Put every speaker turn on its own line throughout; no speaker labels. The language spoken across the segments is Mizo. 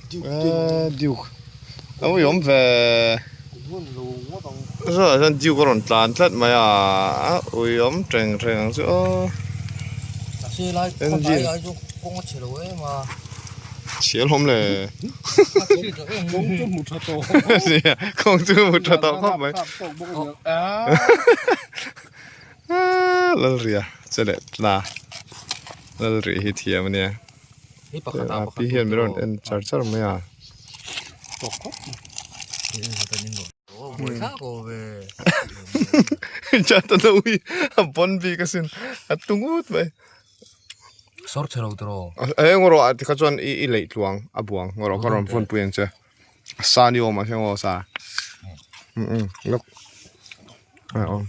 Eee Duke a uiawm ve sawtah sawn Duke a rawn tlan tlat mai a a uiawm teng teng ang chu aw engine chhia alawm le kawng chu hmu tha tawh khawp mai Lalria che leh tla Lalria hi thiam a nia. A pi hian min rawn en char char mai a. Chat a no hi a bon bik asin a tung ut mai.
Sawr chhe lo tiraw.
E ngaw rawh ah tikha chuan i i leih tluang a buang ngaw rawh ka rawn phone pui ang che. A sa ni awm ah hian aw sa. Um lawk. A awm.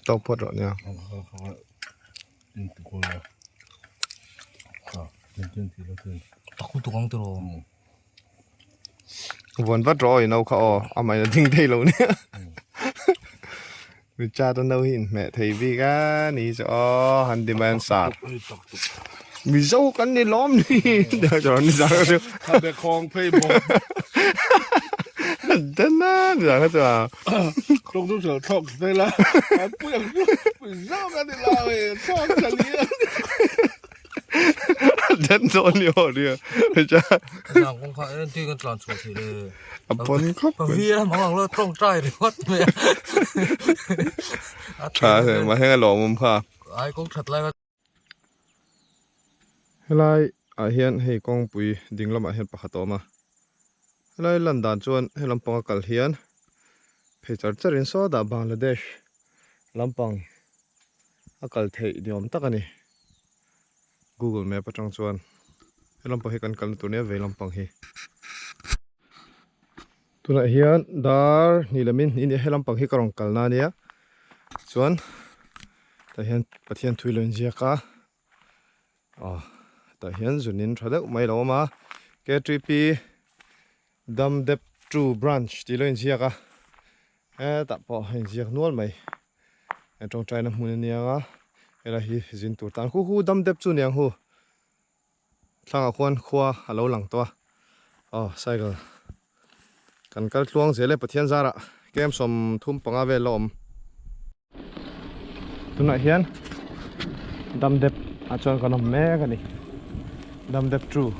Tawk phawt rawh nia. Vuan vat rawh aw i no kha aw amah in a ding thei lo nia Richard a no hi inhmeh thei bik a ni chu aw han ti mai an sar Mizo kan ni lawm ni Dana ni zang kha chu a. Dan dawn ni aw ria Richard. A pawn khawp mai. Tha hle mai heng a lawmawm kha. Helai ah hian hei kawngpui ding lamah hian pakhat a awm a helai lan dan chuan he lampang a kal hian phei char char in sawtah Bangladesh lampang a kal theih ni awm tak a ni Google map atang chuan he lampang hi kan kalna tur nia vei lampang hi tunah hian dar hnih lamin hnih a ni a he lampang hi ka rawn kalna a nia chuan tah hian Pathian thui lo inziak a aw tah hian zunin tha deuh mai a lo awm a K_T_P Damdep two branch tih lo inziak a hetah pawh a inziak nual mai tawngtaina hmun a niang a helai hi zin tur tan hu hu Damdep chu niang hu. Thlangah khuan khua a lo lang tawh a, aw cycle kan kal tluang zel e Pathian zarah kem 35 vel la awm. Tunah hian Damdep ah chuan kan awm mek a ni, Damdep two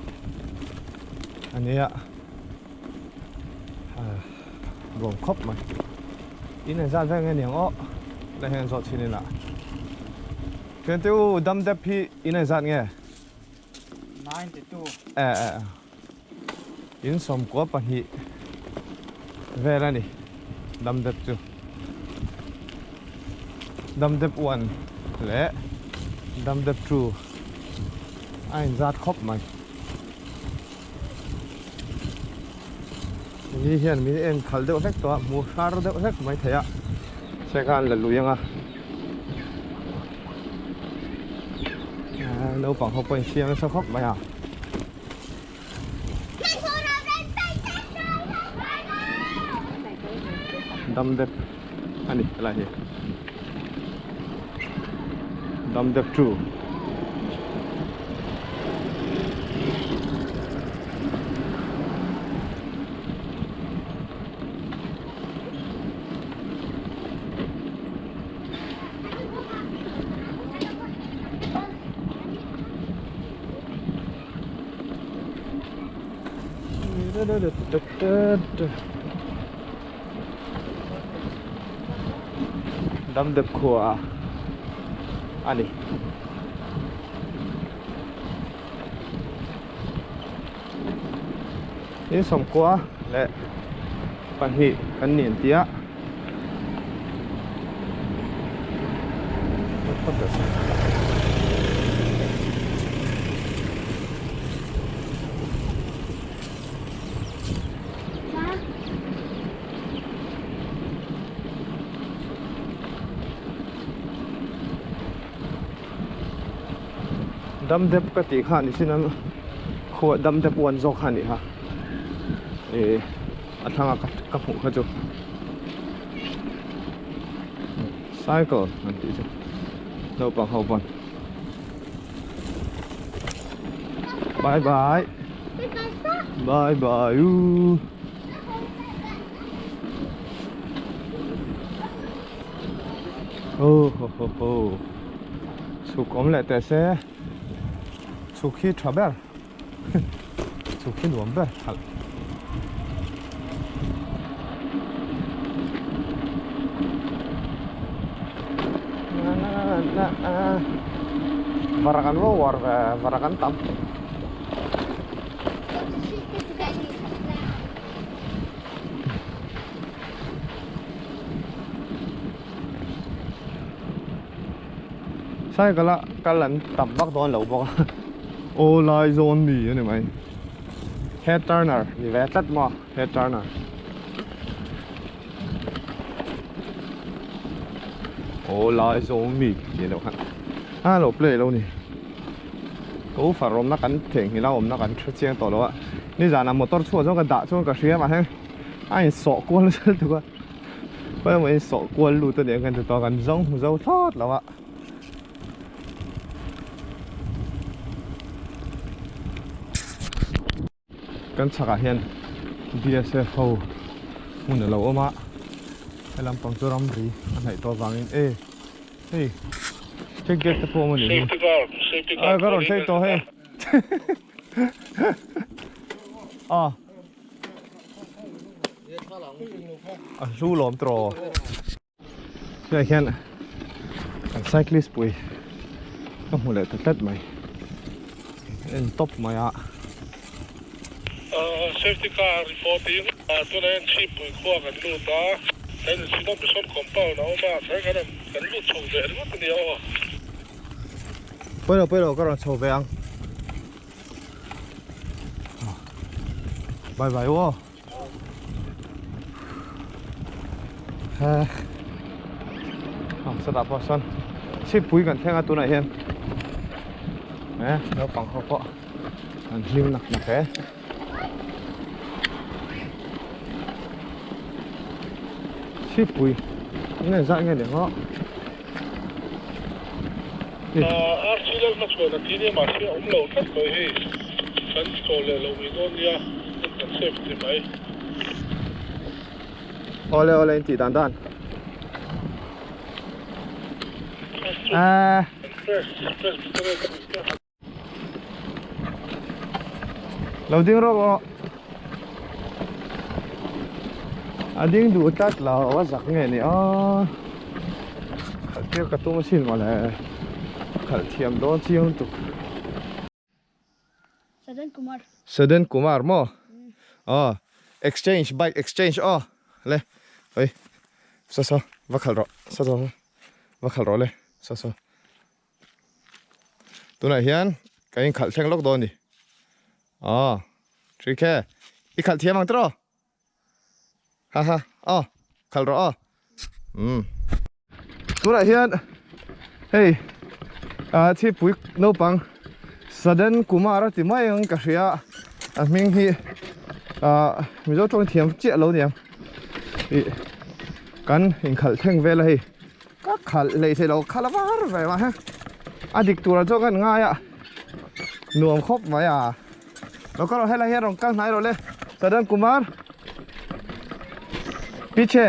a nia nuam khawp mai, in engzat vel nge niang aw la hian zawh chhin ila. Thiante u Damdep hi in engzat nge?
92.
E e e. In 92 vel a ni Damdep chu. Damdep 1 leh Damdep 2 a inzat khawp mai. Ni hian min en khalh deuh hlek tawh a, hmu har deuh hlek mai thei a. Se khan la lui ang a. Naupang ho pawh in siam nasa khawp mai a. Damdep a ni helai hi. Damdep 2. Damdep khua a ni. In 92 kan ni an ti a. Damdep ka tih kha ni sin an khuah damdep uan zawk kha a nih kha ih a thlanga ka hmuh kha chu cycle an tih chu naupang ho pawn. Bye bye. Bye bye u. Oh ho ho ho. Chhuk awm leh teh se. Chhuk hi tha ber. Chhuk hi nuam ber khalh. Na na na na. Varak an lo war ve varak an tam. Cycle a kal an tam vak dawn lo bawk a aw lai zawn mi a ni mai head turner ni ve tlat maw head turner aw lai zawn mi tih loh khan a lo play lo ni ko far awmna kan theihnghilh a awmna kan hre chiang tawh lo a nizanah motor chhuah zawng ka dah chuan ka hria mahse a insawh kual nasa lutuk a. Khawi emaw in sawh kual lut a nih ang hian ti tawh kan zawng hmu zo thlawt lo a. Kan chhakah hian BSF ho hmun a lo awm a, he lampang chu ramri a hnaih tawh avangin e hei check gate te pawh a awm a nih hi. A ka rawn thleng tawh hei. A. A hlu lawm tawh tunah hian kan cyclist pui ka hmu leh ta tlat mai en tawp mai a.
Safety car report in tunah hian chhipui khua kan lut a, kan inchhina mission compound a awm a, kan lut chho ve ringawt a nia aw.
Pawilo pawilo ka rawn chho ve ang. Bye bye aw. Ha. Ah, sawtah pawh sawn chhipui kan thleng a tunah hian eh naupang ho pawh an hlim nak nak e. Chhipui eng nge zah nge ni ang aw.
RC lalna chuan a ti nia mahse a awm lo tlat mai hei kan chaw leh lo mai dawn nia hmun kan save ti mai.
Awle awle in tih dan dan. Ahh. Lo ding rawk aw. A ding duh tlat lo a zak nge ni aw. Khalh tir ka tum asin mawle. Khalh thiam dawn chiang lutuk.
Sadan Kumar.
Sadan Kumar maw? Aw exchange bike exchange aw le oi saw saw va khalh rawh saw saw va khalh rawh le saw saw. Tunah hian kan inkhalh thleng lawk dawn a ni. Aw, three K, i khalh thiam ang tiraw? Ha ha, aw, khalh rawh aw. Umm. Tunah hian hei ah chhipui naupang Sadan Kumar a ti mai ang ka hria a, a hming hi ah Mizo tawng thiam chiah lo niang. Ih kan inkhalh thleng vel a hei. Ka khalh hlei thei lo khalh a var ve mah he a dik turah chuan kan ngai a nuam khawp mai a lo kal rawh helai hian rawn kal hnai rawh le Sadan Kumar piche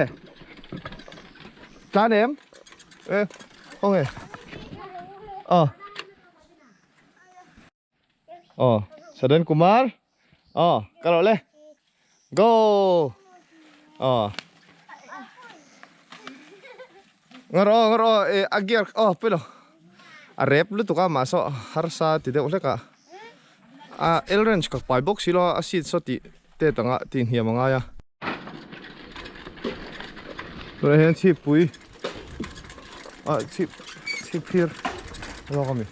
tlan em e khawnge aw Aw Sadan Kumar aw ka rawh le go aw nga rawh nga rawh e a gear aw pawilo a rep lutuk a mahse harsa ti deuh hlek a a L wrench ka pai bawk si lo a seat saw tih tet anga tih hniam a ngai a tunah hian chhipui ah chhip chhip phir zawk a mi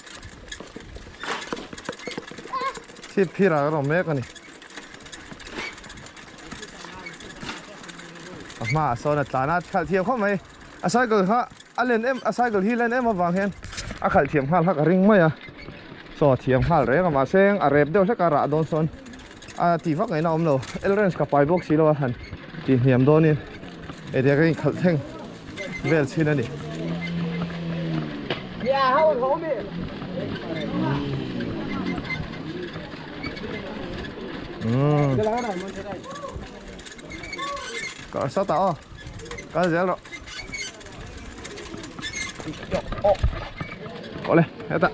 chhip phir ah ka rawn mek a ni a hmaah sawn a tlan a khalh thiam khawp mai a cycle kha a len em a cycle hi len em avang hian a khalh thiam nghal kha ka ring mai a saw a thiam nghal reng a mahse a rep deuh hlek a rah dawn sawn. A tih vak ngaihna awm lo Elrens ka pai bawk si lo a han tih hniam dawnin area ka inkhalh thleng vel chin a ni. Umm Kar sawtah aw kal zel rawh Awle hetah.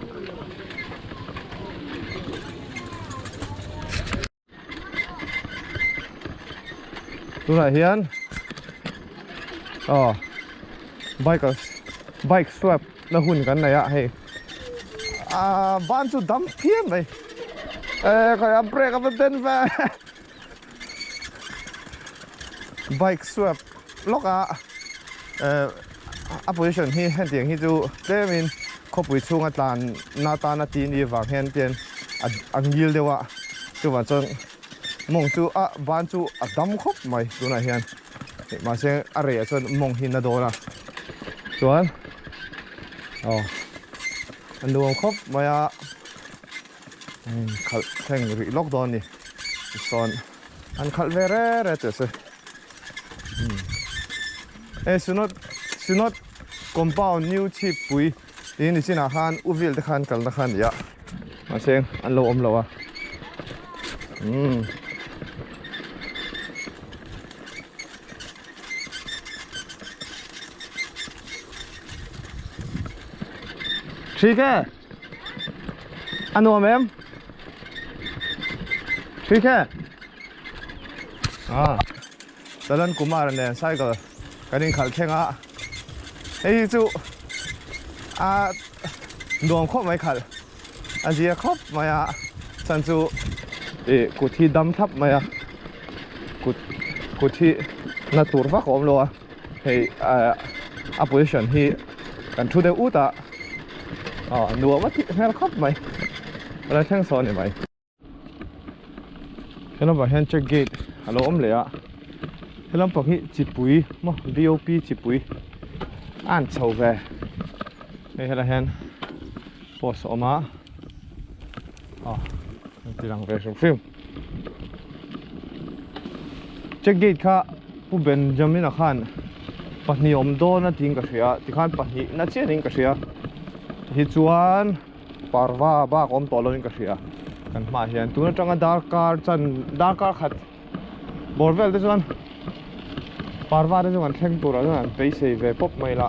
Tunah hian aw bike bike swap na hun kan nei a hei ah ban chu dam phian mai eh khawi a brake a va den ve bike swap lawk a eh a position hi hetiang hi chu tlemin khawpui chhunga tlan na tana tih ni vang hian tian a ngil deuh a chuvang chuan mawng chu a ban chu a dam khawp mai tunah hian mahse a rei ah chuan mawng hi na dawn a chuan aw a nuam khawp mai a khalh thleng rih lawk dawn a ni tisawn an khalh ve re re teh se. Hei Synod Synod compound new chhip pui tiin ni chinah khan u vel te khan kalna kha a ni a mahse an lo awm lo a umm. Thik e a nuam em thik e. Ah Talan Kumar nen cycle kan inkhalh thleng a hei hi chu a nuam khawp mai khalh a zia khawp mai a chhan chu ih kut hi dam thlap mai a kut kut hi na tur vak a awm lo a hei ah a position hi kan thu deuh ut a ah nuam a tih hmel khawp mai a la thleng sawn a ni mai. Helamah hian check gate a lo awm leh a helam pang hi chipui maw B O P chipui a han chho ve hei helaiah hian post a awm a aw an ti lang ve hrim hrim check gate kha Pu Benjamin-a khan pahnih awm dawn a tiin ka hria tikhan pahnih na chiah niin ka hria tichuan. Parva bak awm tawh lovin ka hria kan hmaah hian tun atanga darkar chan darkar khat bawr vel te chuan parva te chu kan thleng turah chuan an beisei ve pawp mai la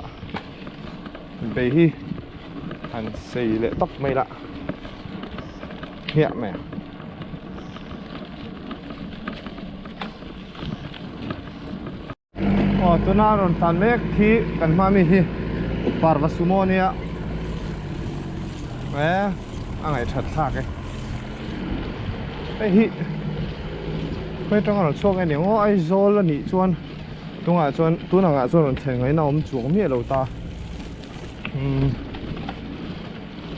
bei hi han sei leh tawp mai la hmiah mai ang. Aw tuna rawn tlan mek hi kan hma mi hi parva sumo ania e a ngaihthat thlak e hei hi khawi atanga rawn chhuak nge ni ang aw Aizawl a nih chuan tungah chuan tun angah chuan rawn thlen ngaihna a awm chuang miah lo ta umm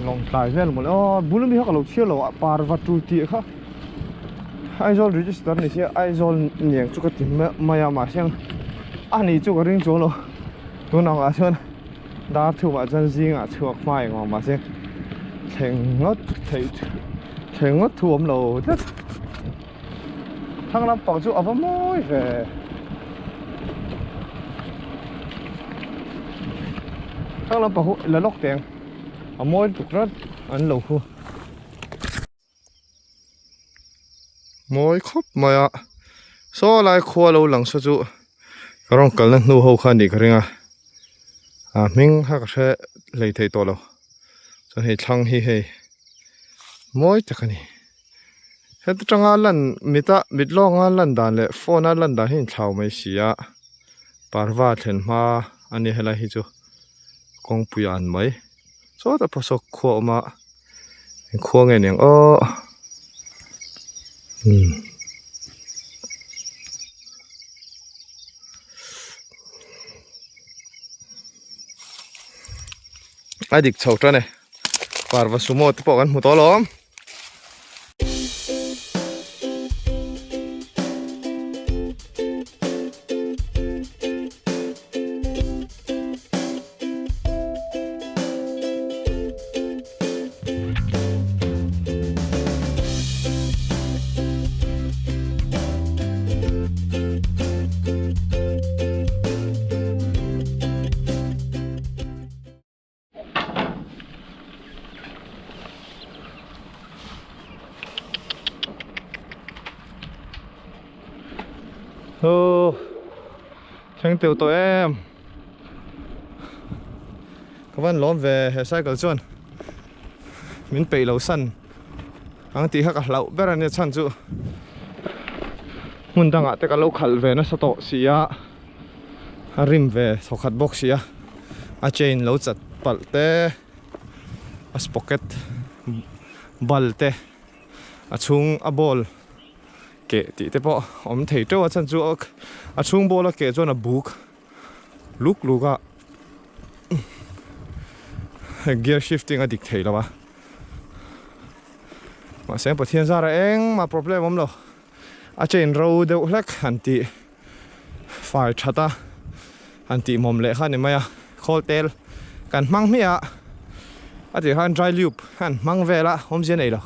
lawngtlai vel mawle aw bul ami kha ka lo chhiar lo a parva tul tih kha. Aizawl register ni sia Aizawl niang chu ka ti mai a mahse a ni chu ka ring chuang lo tun ang ah chuan dar thum ah chuan zing ah chhuak hma eng ang mahse thleng ngawt theih thleng ngawt thu awm lo tlat thlang lampang chu a va mawi ve thlang lampang hu la lawk teng a mawi lutuk tlat an lo hu. Mawi khawp mai a saw lai khua lo lang saw chu ka rawn kalna hnu ho kha a nih ka ring a a hming kha ka hre hlei thei tawh lo chuan hei thlang hi hei mawi tak a ni heta tanga lan mita mit lawnga lan dan leh phone a lan dan hi a inthlau mai si a parva thlen hma a ni helai hi chu kawngpui a an mai sawtah pawh saw khua a awm a. Eng khua nge niang aw umm a dik chho tan e parva sumo te pawh kan hmu tawh alawm. Aw thleng teuh tawh em ka van lawm ve he cycle chuan min peih lo san ang tih kha ka hlauh ber a nia chhan chu hmun dangah te ka lo khalh ve nasa tawh si a a rim ve thawkhat bawk si a a chain lo chat palh te a sprocket bal te a chhung a ball keh tih te pawh awm thei teuh a chhan chu a chhung ball a keh chuan a buk luk luk a gear shifting a dik thei lo a mahse Pathian zara engmah problem awm lo a chain ro deuh hlek han tih fai that a han tih mawm leh kha a ni mai a khawl tel kan hmang hmiah a a tih khan dry lube han hmang vel a awmzia nei lo.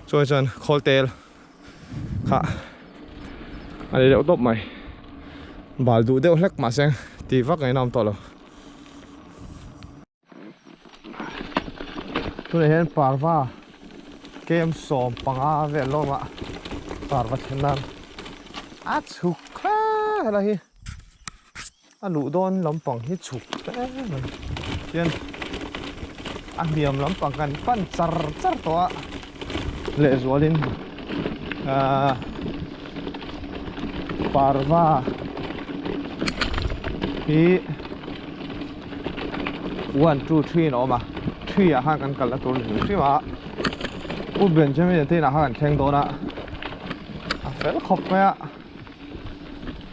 Chuan chuan khawl tel kha a ni deuh tawp mai bal duh deuh hlek mahse tih vak ngaihna awm tawh lo tunah hian parva kem 15 vel lawma parva thlen nan a chhuk hle helai hi A luh dawn lampang hi chhuk hle mai hian a hniam lampang kan pan char char tawh a lehzualin ahh parva hi one two three in a awm a three ah khan kan kalna tur ni hrim hrim a u Benjamin-a te inah khan kan thleng dawn a a fel khawp mai a.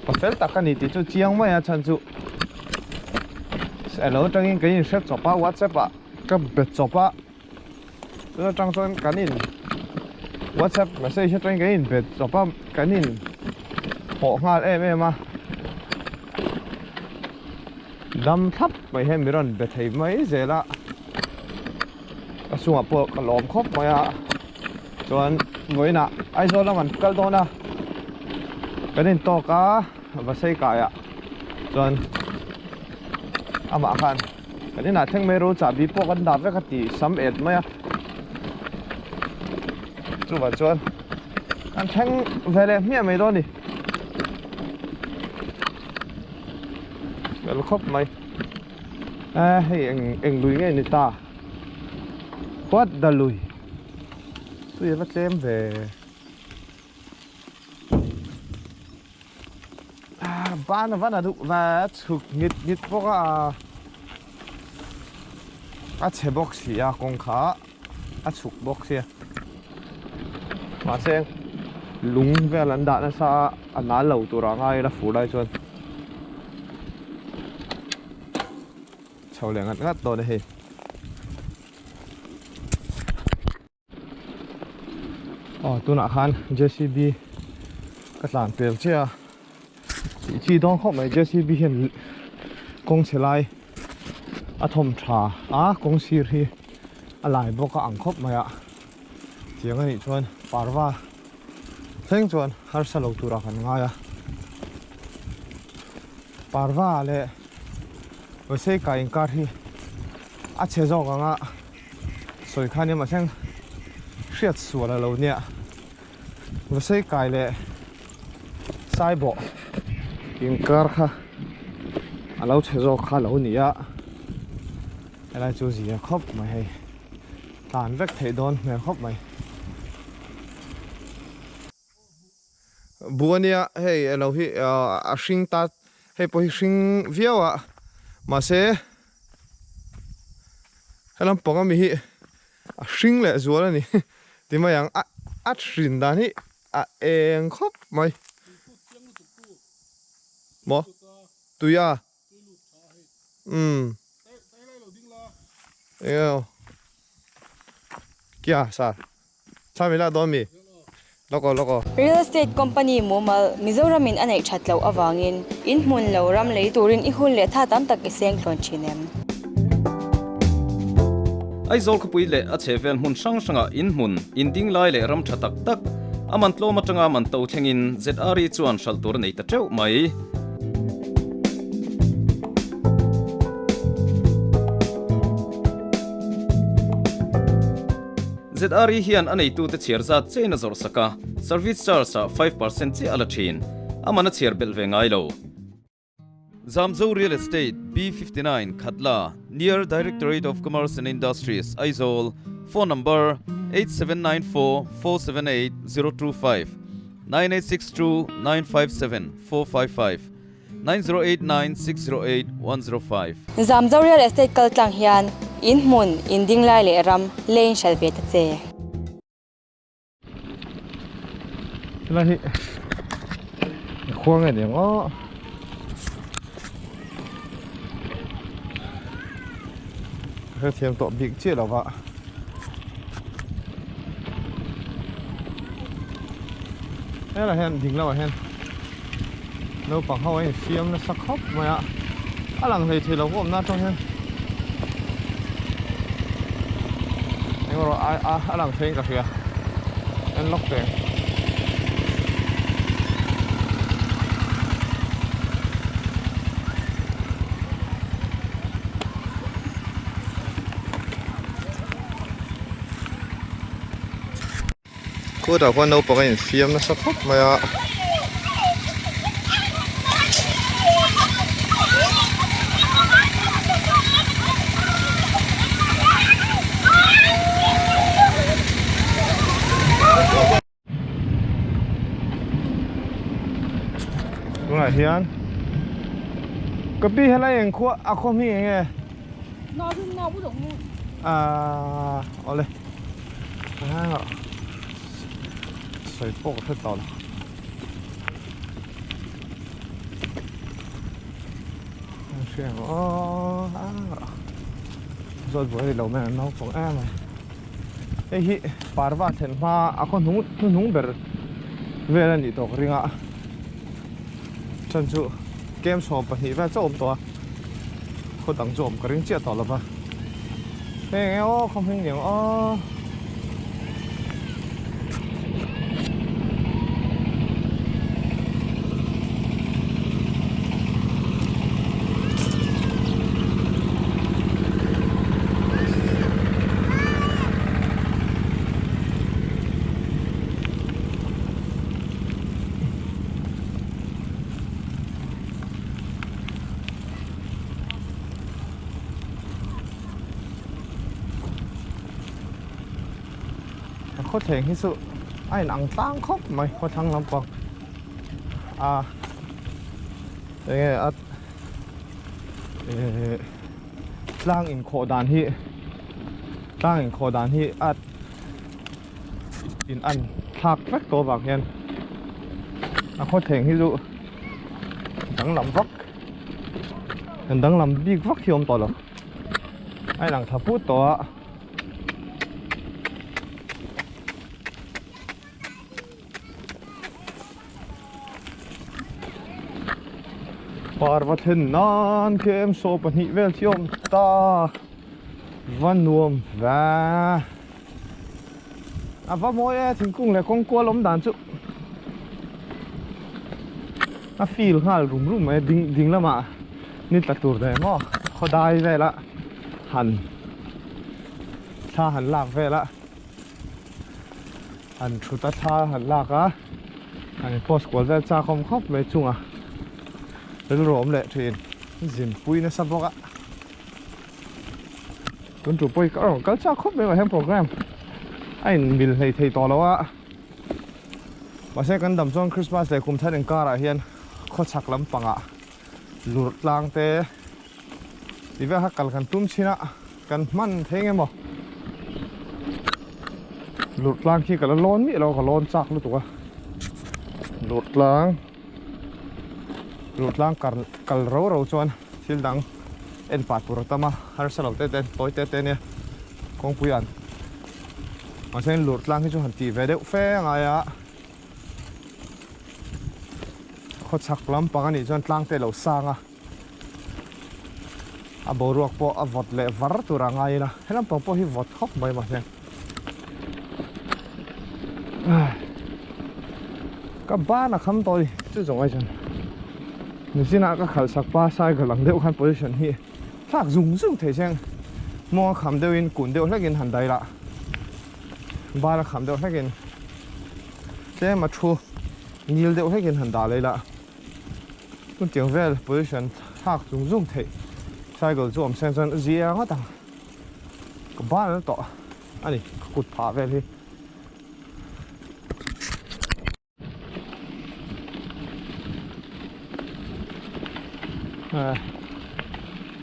Pa fel tak a ni tih chu chiang mai a chhan chu elo atangin kan inhre chawp a whatsapp ah ka be chawp a chutah atang chuan kan in whatsapp message atangin kan in be chawp a kan in pawh nghal em em a dam thlap mai hian mi rawn be thei mai zel a ka chungah pawh ka lawm khawp mai a chuan vawiinah Aizawl lam an kal dawn a kan intawk a Vasei kaiah chuan amah khan kan inah thleng mai ro chahbi pawh kan dah vek a ti sam et mai a chuvang chuan kan thleng ve leh hmiah mai dawn a ni fel khawp mai. A hei eng eng lui nge ni ta what the lui tui a va tlem ve a ban a van a duh va chhuk ngit ngit bawk a a chhe bawk si a kawng kha a chhuk bawk sia mahse lung vel an dah nasa a a nal lo tur ah ngai ila fur lai chuan chho leh ngat ngat dawn a hei. Aw tunah khan J_C_B ka tlan pel chiah a tih chi dawn khawp mai J_C_B hian kawng chhe lai a thawm tha a kawng sir hi a lai bawk a ang khawp mai a tiang anih chuan parva thleng chuan harsa lo turah kan ngai a parva leh Vawsei kai inkar hi a chhe zawk ang a sawi kha nia mahse hriat sual a lo nia Vawsei kai leh Saibawh inkar kha a lo chhe zawk kha a lo ni a helai chu zia khawp mai hei tlan vek theih dawn hmel khawp mai. Bu ania hei elo hi a hring ta hei pawh hi hring viau a mahse helam pang ami hi a hring leh zual a ni ti mai ang a a hrin dan hi a eng khawp mai maw tui a umm eng emaw kia sar. Chhamila dawn mi? Lawk aw, lawk aw.
Real estate company mumal Mizoramin a neih that loh avangin in hmun lo ram lei turin i hun leh tha tam tak i seng thlawn thin em?
Aizawl khawpui leh a chhehvel hmun hrang hrangah in hmun, in ding lai leh ram tha tak tak, a man tlawm atanga man to thlengin ZRE chuan hralh tur a nei ta teuh mai. ZRE hian a neitute chhiar zat chein a zawrh sak a, service charge ah 5% chiah a la thin. A man a chhiar belh ve ngai lo. Zamzo Real Estate, B59, Khatla, near Directorate of Commerce and Industries, Aizawl, Phone number, 8794 478 025, 9862 957 455, 9089 608 105.
Zamzo Real Estate kal tlang hian in hmun, in ding lai leh ram lei in hral ve ta che.
Helai hi khua nge ni ang aw. Ka hrethiam tawh bik chiah lo va. Helai hian ding lamah hian naupang ho a infiam nasa khawp mai a, a lang hlei thei lo awmna atang hian engemaw a a lang theiin ka hria en lawk teh ang. Kawtah khuan naupang a infiam nasa khawp mai a. Tunah hian ka pi helai eng khua a khaw hming eng nge? Ahh awle sawi pawh ka hre tawh lo. Hriat aw zawt buai ni lo mai an naupang em mai. Hei hi parva thlen hma a khaw hnung hnuhnung ber vel a nih tawh ka ring a chuan chu kem 12 vel chauh a awm tawh a khaw dang chu a awm ka ring chiah tawh lo va hei eng eng aw khaw hming ni ang aw. A khawthleng hi chu a inang tlang khawp mai khawthlang lampang a enge a ehh tlang inkhawh dan hi tlang inkhawh dan hi a in an thlak vek tawh avang hian a khawthleng hi chu danglam vak danglam bik vak hi a awm tawh lo a inang thla put tawh a. Parva thlen nan kem 12 vel chi awm ta va nuam ve a va mawi e thingkung leh kawng kual awm dan chu a feel nghal rum rum mai ding ding lamah ni tla tur ve maw khawdai vela han thla han lak vela han thut a thla han lak a han in post kual vel chak awm khawp mai chunga rilru awm leh thin zin pui nasa bawk a tun tu pawh hi ka rawn kal chak khawp mai he program a in mil hlei thei tawh lo a mahse kan dam chuan Christmas leh kum thar inkarah hian khawchhak lampangah lurh tlang te Ti vel kha kal kan tum chin a, kan hman thei nge maw? Lurh tlang khi ka la lawn miah lo, ka lawn chak lutuk a. Lurh tlang, lurh tlang kar kal ro ro chuan thil dang en pah tur a tam a, harsa lo te te tawi te te nia kawngpui an. Mahse lurh tlang hi chu han tih ve deuh fe a ngai a. Khawchhak lampang anih chuan tlang te a lo sang a. A boruak pawh a vawt leh var tur a ngai ila he lampang pawh hi vawt khawp mai mahse ka ban a kham tawh a ni chu zawng ai chuan nichinah ka khalh sak pa cycle ang deuh khan position hi thlak zung zung thei se mawng a kham deuhin kun deuh hlekin han dai lah. Bal a kham deuh hlekin tlem a thu ngil deuh hlekin han dah leh ila hun tiang vel position thlak zung zung theih cycle chu awm seng chuan a zia ngawt ang ka bal tawh a ni ka kut phah vel hi.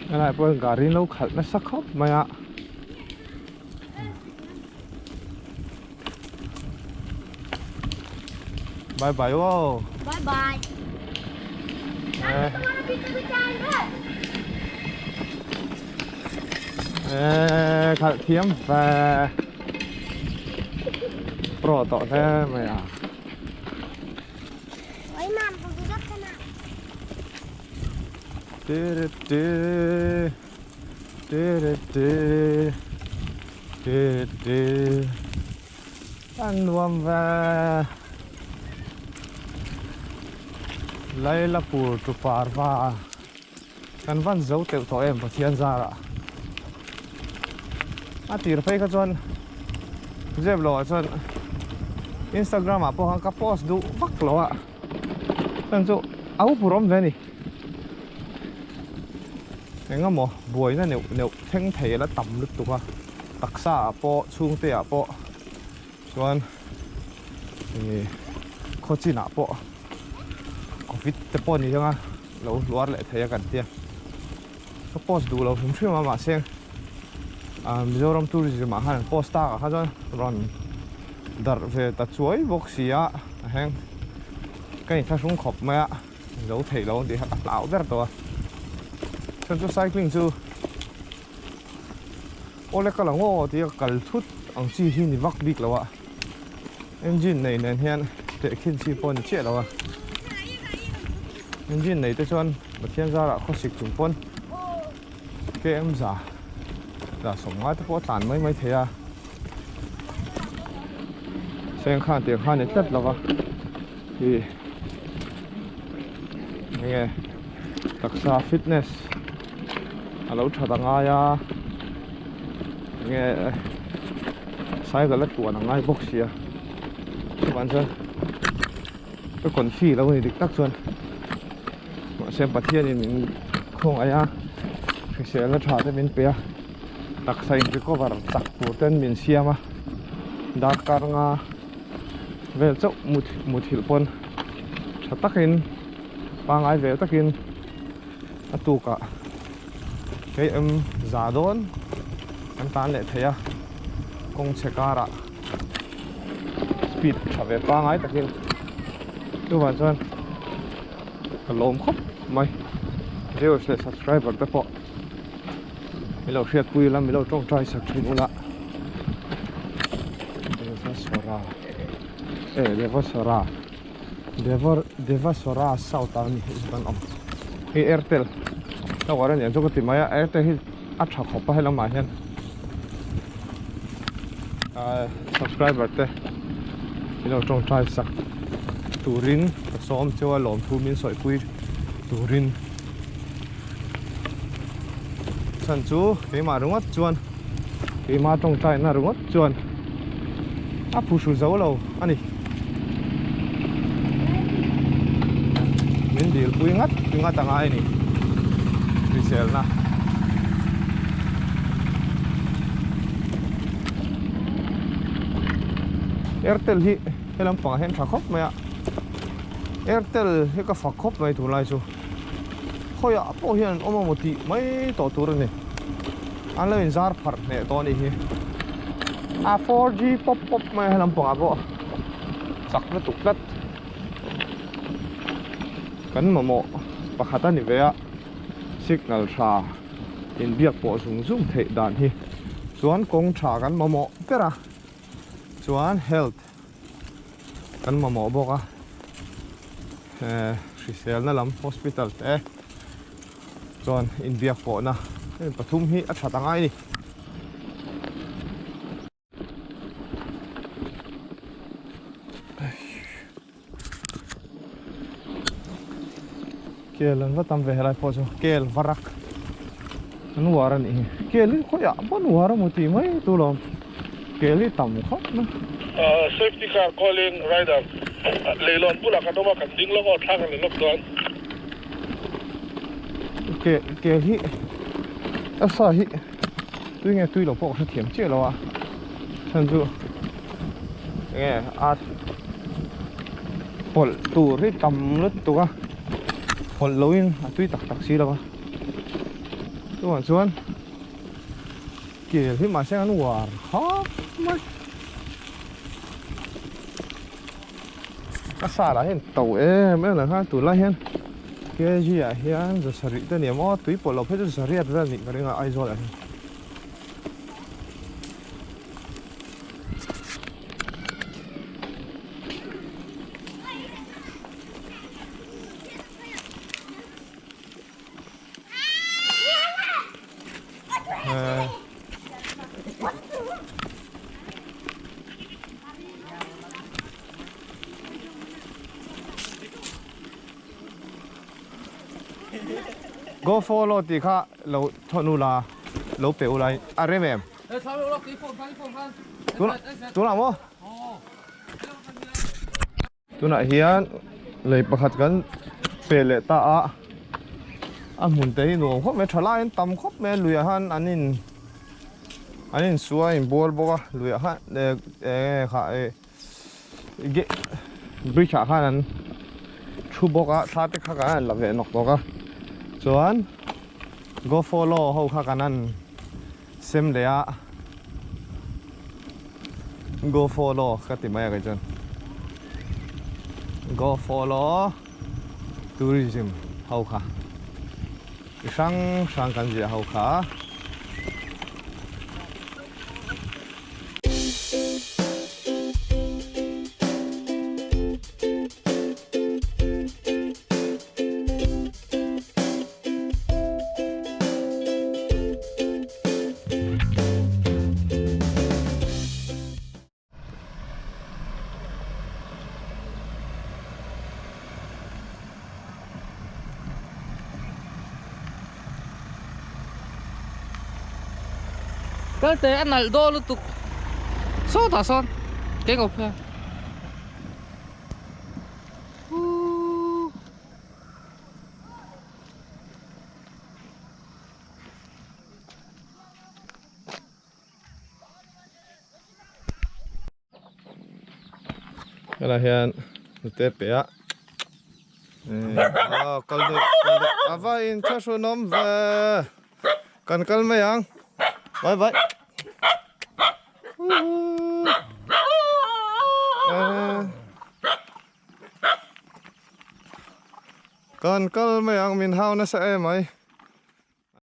Helai pawh hian gari an lo khalh nasa khawp mai a. Bye bye aw.
Bye bye.
Eh khalh thiam ve. Pro tawh hle mai a. A nuam ve. Lailapur tu parva kan van zo teuh tawh em Pathian zarah. A tir phei kha chuan zep lo ah chuan Instagram ah pawh khan ka post duh vak lo a chuan chu a upur awm ve a ni. Eng emaw buaina neuh neuh thleng thei a la tam lutuk a taksa ah pawh chhungte ah pawh chuan ih khaw chin ah pawh covid te pawh ni anga lo hluar leh thei a kan tia ka post duh lo hrim hrim a mahse ah Mizoram tourism ah khan an post tak ah kha chuan rawn darh ve ta chuai bawk si a a heng ka inthlahrung khawp mai a. Zo theih lo ang tih kha ka hlau ber tawh a. Chuan chu cycling chu awle ka la ngaw tih a kal thut ang chi hi ni vak bik lo a. Engine nei nen hian tehkhin chi pawh a ni chiah lo a. Engine nei te chuan Pathian zarah khawsik chung pawn KM za dah sawmngai te pawh a tlan mai mai thei a. Seng khan tiang khan a ni tlat lo va. Ih enge taksa fitness a lo that a ngai a enge cycle a tluan a ngai bawk sia chuvang chuan ka confi lo a ni dik tak chuan mahse Pathianin min khawngaih a hriselna tha te min pe a taksa in recover chak tur ten min siam a darkar nga. Vel chauh muthilh pawn tha takin pangngai vel takin a tukah km za dawn kan tan leh thei a kawng chhe karah speed tha ve pangngai takin chuvang chuan ka lawm khawp mai viewers leh subscriber te pawh milo hriatpui ila milo tawngtai sak thin ula Devasora eh Devasora Devar Devasora south ah ani hi kan awm hei Airtel tower ania chu ka ti mai a Airtel hi a tha khawp a helamah hian ah subscriber te milo tawngtai sak turin ka sawm cheu a lawmthu min sawipui turin. Chhan chu keimah ringawt chuan keimah tawngtaina ringawt chuan a phuhru zo lo a ni. Min dilpui ngat ngat a ngai a ni hriselna. Airtel hi he lampangah hian tha khawp mai a Airtel hi ka fak khawp mai tunlai chu. Khawiah pawh hian an awm amaw tih mai tawh tur a ni. An lo inzar pharh hneh tawh a nih hi. A 4G pawp pawp mai a helam pangah pawh chak lutuk tlat. Kan mamawh pakhat a ni ve a, signal tha inbiak pawh zung zung theih dan hi chuan kawng tha kan mamawh ber a, chuan health kan mamawh bawk a. Hriselna lam hospital te chuan inbiak pawhna heng pathum hi a that angai a ni. Kel an va tam ve helai pawh chu kel varak an uar a nih hi kel hi khawiah pawn uar a maw tih mai tur lawm. Kel hi tam khawp mai.
Safety car calling rider leilawn bulah kan awm a, kan ding lawk aw, thla kan la lawk dawn.
Ke kel hi a sa hi tui nge tui lo pawh ka hrethiam chiah lo a, chhan chu enge a pawlh tur hi tam lutuk a, pawlh loin a tui tak tak si lo a, chuvang chuan. Kel hi mahse an uar khawp mai. A sar ah hian to em em lah khan tunlai hian kg ah hian za sarih te nia maw tui pawlh loh phei chu zariat vel nih ka ring a Aizawl ah hian. Go follow tih kha lo thawn ula lo pe ula a rem em? Tunah maw? Tunah hian lei pakhat kan pe leh ta a, a hmun te hi nuam khawp mai, tha laiin tam khawp mai a, luiah khan an in an in suai in bual bawk a, luiah khan eh eng nge kha eh ge bridge ah khan an thu bawk a, thla te kha kan han la ve nawk nawk a, chuan go follow ho kha kan han sem leh a go follow ka ti mai a kei chuan go follow tourism ho kha chi hrang hrang kan ziah ho kha.
Kalte a nalh dawn lutuk sawtah sawn keng awm hian.
Helai hian hnute pe a aw kal deuh kal deuh a va in thlahrunawm ve kan kal mai ang bye bye. Kan kal mai ang min hau nasa em mai.